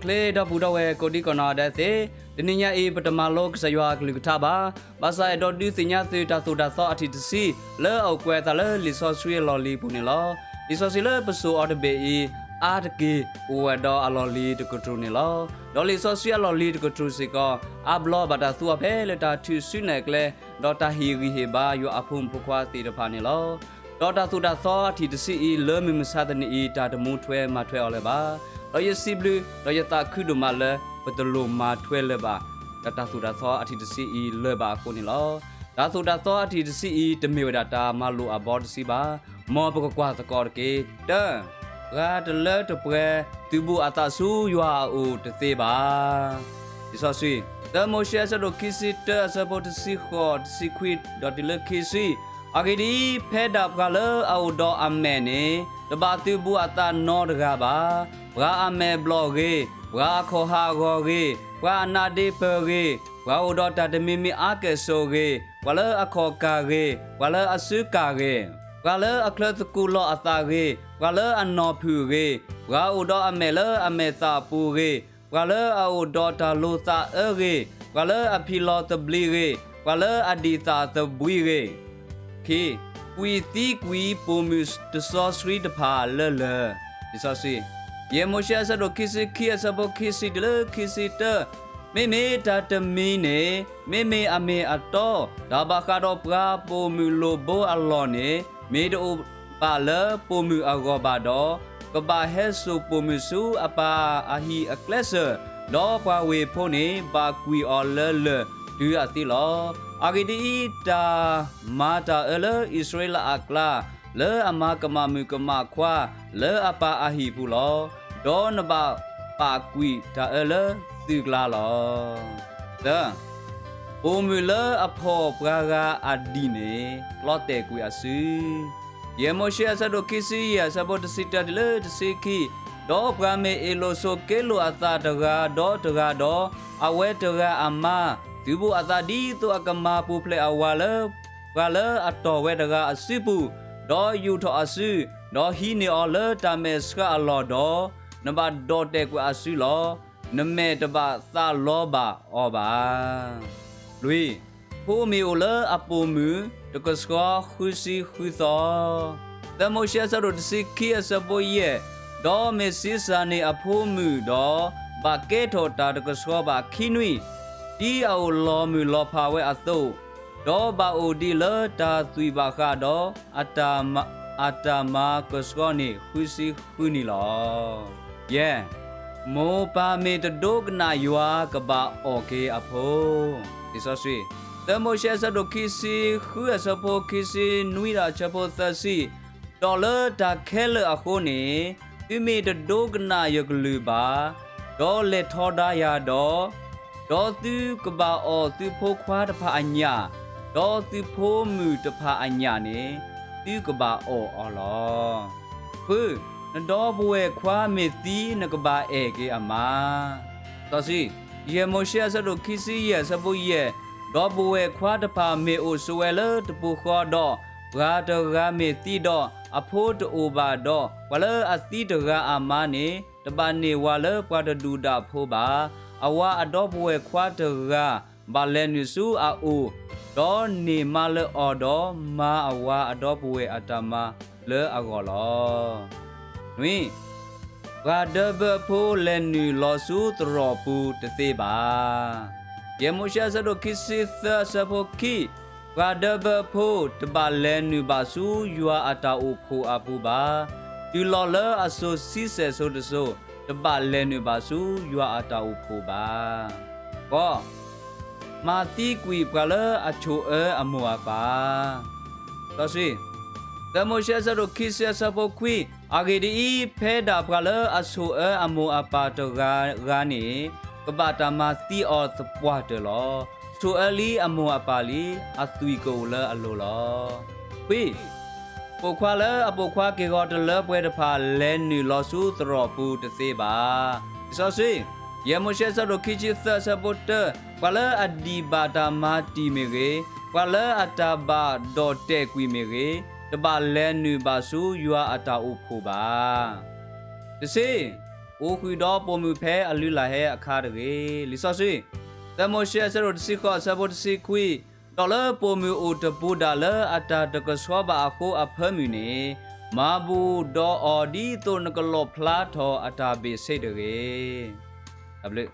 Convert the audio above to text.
ချ့ဒီပုၢ်ဒီဝဲၢ်ကိးဒံကနီၢ်ဒဲးသ့ၣ်, တနံၤညါအံၤ ပတမၤလိကစၢ်ယွၤအကလုၢ်ကထါဘၣ်. ဘၣ်ဆၣ်အဲၣ်ဒိးဒုးသ့ၣ်ညါသုတၢ်သိၣ်တၢ်သီအထံၣ်တဆံ လၢအအိၣ်ကွဲးအသးလၢလံာ်စီဆှံအလီၢ်လံၤပူၤန့ၣ်လီၤ. လံာ်စီဆှံလၢပစိာ်အီၤတဘ့ၣ်အံၤ အါတက့ၢ်အိၣ်ဝဲဒီးအလီၢ်လံၤတကတြူၢ်န့ၣ်လီၤ. ဒီးလံာ်စီဆှံအလီၢ်လံၤတကတြူၢ်စ့ၢ်ကီး အါဘျီဘၣ်တၢ်သူအီၤဖဲလၢတၢ်ထုးစုနဲၣ်ကျဲ ဒီးတၢ်ဟ့ၣ်ဂံၢ်ဟ့ၣ်ဘါယွၤအဖိမုၣ်ဖိခွါသ့ၣ်တဖၣ်န့ၣ်လီၤ. ဒီးတၢ်သိၣ်တၢ်သီအထံၣ်တဆံအံၤ လၢမုၢ်မဆါတနံၤအံၤ တၢ်တမူထွဲမၤထွဲအီၤလၢၤဘၣ်. ဒီးယစံးဘျုး ဒီးယသးခုဒိၣ်မးလၢ ပတလိၣ်မၤထွဲလၢၤဘၣ် ဒီးတၢ်သိၣ်တၢ်သီအထံၣ်တဆံအံၤလၢၤဘၣ်အဃိန့ၣ်လီၤ. တၢ်သိၣ်တၢ်သီအထံၣ်တဆံအံၤ တမ့ၢ်ဝဲဒၣ်တၢ်မၤလိာ်အဘီတဆံဘၣ်. မ်ပကကွၢ်သကိးတက့ၢ်. တၢ, ပှၤတလၢတပှဲၤ သုးဘူးအသးဆူယွၤအအိၣ်တသ့ဘၣ်. လံာ်စီဆှံ, သၢမိၤၡ့အဆၢဒိၣ်ခံဆံတၢ အဆၢဖိတဆံဃိး တဆံခွံ ဒီးတုၤလၢခံဆံ, အဂ့ၢ်ဒ်အံၤ, ဖဲဒၣ်ပှၤလၢအအိၣ်ဒီးအမဲာ်န့ၣ် တဘၣ်သုးဘူးအသးနီတဂၤဘၣ်. ပှၤအမဲာ်ဘျီၣ်ဂ့ၤ, ပှၤအခီၣ်ဟးဂီၤဂ့ၤ, ပှၤအနါဒ့ပၢၢ်ဂ့ၤ, ပှၤအိၣ်ဒီးတၢ်တမံၤမံၤအါကဲၣ်ဆိးဂ့ၤ, ပှၤလၢအခီၣ်ကၢ်ဂ့ၤ, ပှၤလၢအစုကၢ်ဂ့ၤ, ပှၤလၢအချၢသကူးလီၤအသးဂ့ၤ, ပှၤလၢအနီၢ်ဖုၣ်ဂ့ၤ, ပှၤအိၣ်ဒီးအမဲာ်လၢအမဲာ်သၣ်အပူၤဂ့ၤ, ပှၤလၢအအိၣ်ဒီးတၢ်လိၤသးအၢဂ့ၤ, ပှၤလၢအဖံးလီၤသဘျံးဂ့ၤ, ပှၤလၢအဒံၣ်သၣ်သဘှံးဂ့ၤ, ခံ, ကွံာ်သံကွံာ်ပိာ်မုၣ်တစီဆှံတဖၣ်လၢလၢၢ်. လံာ်စီဆှံ, ယဲၢ်မိၤၡ့အဆၢဒိၣ်ခံဆံခံ အဆၢဖိခံဆံတုၤလၢခံဆံတၢ, မ့မ့ၢ်တၢ်တမံၤန့ၣ် မ့မ့ၢ်အမ့ၢ်အတီ, တၢ်ဘၣ်ဃးဒီးပှၤပိာ်မုၣ်လိၣ်ဘိအလီၢ်န့ၣ် မ့ၢ်တအိၣ်ဘၣ်လၢပိာ်မုၣ်အဂီၢ်ဘၣ်ဒီး, ကဘၣ်ဟဲစိာ်ပိာ်မုၣ်ဆူအပၢ်အဟံၣ်အကျဲစၢၤ, ဒီးပှၤဝ့ၢ်ဖိန့ၣ် ဘၣ်ကွံာ်အီၤလၢလၢၢ်တုၤအသံလီၤ. အဂ့ၢ်ဒ်အံၤ, တၢ်မၤတၢ်အၢလၢအံၣ်စရ့လးအကျါ, လၢအမၤကမၣ်မုၣ်ကမၣ်ခွါ လၢအပၢ်အဟံၣ်ပူၤလီၤ. ဒီးနဘၣ်ပာ်ကွံာ်တၢ်အၢလၢသုကျါလီၤ. သၢ, ပိာ်မုၣ်လၢအဖှီၣ်ပှၤဂၤအဒံၣ်န့ၣ် ကျီတဲာ်ကွံာ်အစု. ယဲၢ်မိၤၡ့အဆၢဒိၣ်ခံဆံယဲၢ် အဆၢဖိတဆံတၢတုၤလၢတဆံခံ, ဒီးပှၤမ့ၢ်အ့ၣ်လိာ်ဆိးက့လိာ်အသးတဂၤဒီးတဂၤဒီး, အဝဲတဂၤအမါ သုးဘူးအသးဒ်သိးအကမၤပူၤဖျဲးအဝၤလၢ ပှၤလၢအတီၢ်ဝဲတဂၤအစုပူၤ, ဒီးယူာ်ထီၣ်အစု, ဒီးဟံးန့ၢ်အီၤလၢတၢ်မဲာ်ဆှးအလီၢ်ဒီး, နဘၣ်ဒီၣ်တဲာ်ကွံာ်အစုလီၤ. နမဲာ်တဘၣ်သးလီဘၣ်အီၤဘၣ်. လွံၢ်, ဖိမ့ၢ်အိၣ်လၢအပိာ်မုၣ်တကဆှီဃုဆံဃုသီ. သၢမိၤၡ့အဆၢဒိၣ်တဆံခံ အဆၢဖိယဲၢ်, ဒီးမ့ၢ်ဆံးစၢ်န့ၢ်အဖိမုၣ်ဒီး, ဘၣ်ကဲထီၣ်တၢ်တကဆှီဘၣ်ခံနွံ, ဒ်အအိၣ်လီၤမုၢ်လီၤဖးဝဲအသိး, ဒီးဘၣ်အိၣ်ဒံးလၢတၢ်သွံၣ်ဘၣ်ဃးဒီး အတၢ်မၤကဆှီန့ၢ်ဃုဆံဃုနံၣ်လီၤ. ယဲၢ်, မိၢ်ပၢ်မ့ၢ်တဒိကနၣ်ယွၤ ကဘၣ်အီၣ်က့ၤအဖိ. လံာ်စီဆှံ, သၢမိၤၡ့အဆၢဒိၣ်ခံဆံဃု အဆၢဖိခံဆံနွံဒီးအဆၢဖိသၢဆံ, ဒီးလၢတၢ်ခဲလၢာ်အဃိန့ၣ်, သုမ့ၢ်တဒိကနၣ်ယကလုၢ်ဘၣ်, ဒီးလဲၤထီဒါယၤဒီး, ဒီးသုကဘၣ်အီၣ်သုဖိခွါတဖၣ်အညၣ်, ဒီးသုဖိမုၣ်တဖၣ်အညၣ်န့ၣ်, သုကဘၣ်အီၣ်အီၤလီၤ. ဃု, နဒီပုၢ်ဝဲၢ်ခွါမ့ၢ်သံ နကဘၣ်အဲၣ်က့ၤအမါ. သၢဆံ, ယဲၢ်မိၤၡ့အဆၢဒိၣ်ခံဆံယဲၢ် အဆၢဖိယဲၢ်, ဒီပုၢ်ဝဲၢ်ခွါတဖၣ်မ့ၢ်အိၣ်ဆိးဝဲလၢတပူၤဃီဒီး, ပှၤတဂၤမ့ၢ်သံဒီး, အဖိတအိၣ်ဘၣ်ဒီး, ပှၤလၢအသံတဂၤအမါန့ၣ် တဘၣ်န့ၢ်ဝၤလၢပှၤတဒူၣ်ဒၣ်ဖိဘၣ်. အဝၤအဒီပုၢ်ဝဲၢ်ခွါတဂၤ ဘၣ်လဲၤနုာ်ဆူအအိၣ်, ဒီးန့ၢ်မါလၢအီၤဒီး, မၤအဝၤအဒီပုၢ်ဝဲၢ်အတၢ်မၤလၢအဂီၢ်လီၤ. နွံ, ပှၤဒၢဘၢဖိလဲၤနုာ်လီၤဆူသရိာ်ပူၤတသ့ဘၣ်. ယဲၢ်မိၤၡ့အဆၢဒိၣ်ခံဆံသၢ အဆၢဖိခံ, ပှၤဒၢဘၢဖိတဘၣ်လဲၤနုာ်ဘၣ်ဆူယွၤအတၢ်အိၣ်ဖှိၣ်အပူၤဘၣ်. တုၤလီၤလၢအစိၤဆံဆဲၣ်စိၤတစိၤ, တဘၣ်လဲၤနုာ်ဘၣ်ဆူယွၤအတၢ်အိၣ်ဖှိၣ်ဘၣ်. ဃိး, မၤသံကွံာ်ပှၤလၢအဆိၣ်အၢအမိၢ်အပၢ်. သၢဆံ, သၢမိၤၡ့အဆၢဒိၣ်ခံဆံ အဆၢဖိခွံ, အဂ့ၢ်ဒ်အံၤ, ဖဲဒၣ်ပှၤလၢအဆိၣ်အၢအမိၢ်အပၢ်တဂၤဂၤန့ၣ်, ကဘၣ်တၢ်မၤသံအီၤသပှၢ်တၢၢ်လီၤ. ဆိၣ်အၢလံအမိၢ်အပၢ်လံ, အသွံၣ်ကအိၣ်လၢအလိၤလီၤ. ခွံ, ပိာ်ခွါလၢအပိာ်ခွါက့ၤဂီၤတလၢပှဲၤတဖၣ် လဲၤနုာ်လီၤဆူသရိာ်ပူၤတသ့ဘၣ်. လံာ်စီဆှံ, ယဲၢ်မိၤၡ့အဆၢဒိၣ်ခံဆံသၢ အဆၢဖိတၢ, ပှၤလၢအဒံးဘၣ်တၢ်မၤတံၢ်မ့ၢ်ဂ့ၤ, ပှၤလၢအတၢ်ဘၣ်ဒီၣ်တဲာ်ကွံာ်မ့ၢ်ဂ့ၤ, တဘၣ်လဲၤနုာ်ဘၣ်ဆူယွၤအတၢ်အိၣ်ဖှိၣ်ဘၣ်. တဆံ, အိၣ်ဃုာ်ဒီးပိာ်မုၣ်ဖဲအလုၢ်အလၢ်ဟဲအခါတဂ့ၤ. လံာ်စီဆှံ, သၢမိၤၡ့အဆၢဒိၣ်တဆံဃိးအဆၢဖိတဆံခွံ, ဒီးလၢပိာ်မုၣ်အိၣ်တပူၤဒၣ်လၢအတၢ်တကဆှီဘၣ်အဃိအဖၢမုၢ်န့ၣ်, မၤဘူၣ်ဒီးအီၤဒ်သိးနကလီၣ်ဖျါထီၣ်အတၢ်ဘ့ၣ်ဆ့တဂ့ၤ. တၢ်ဘျုး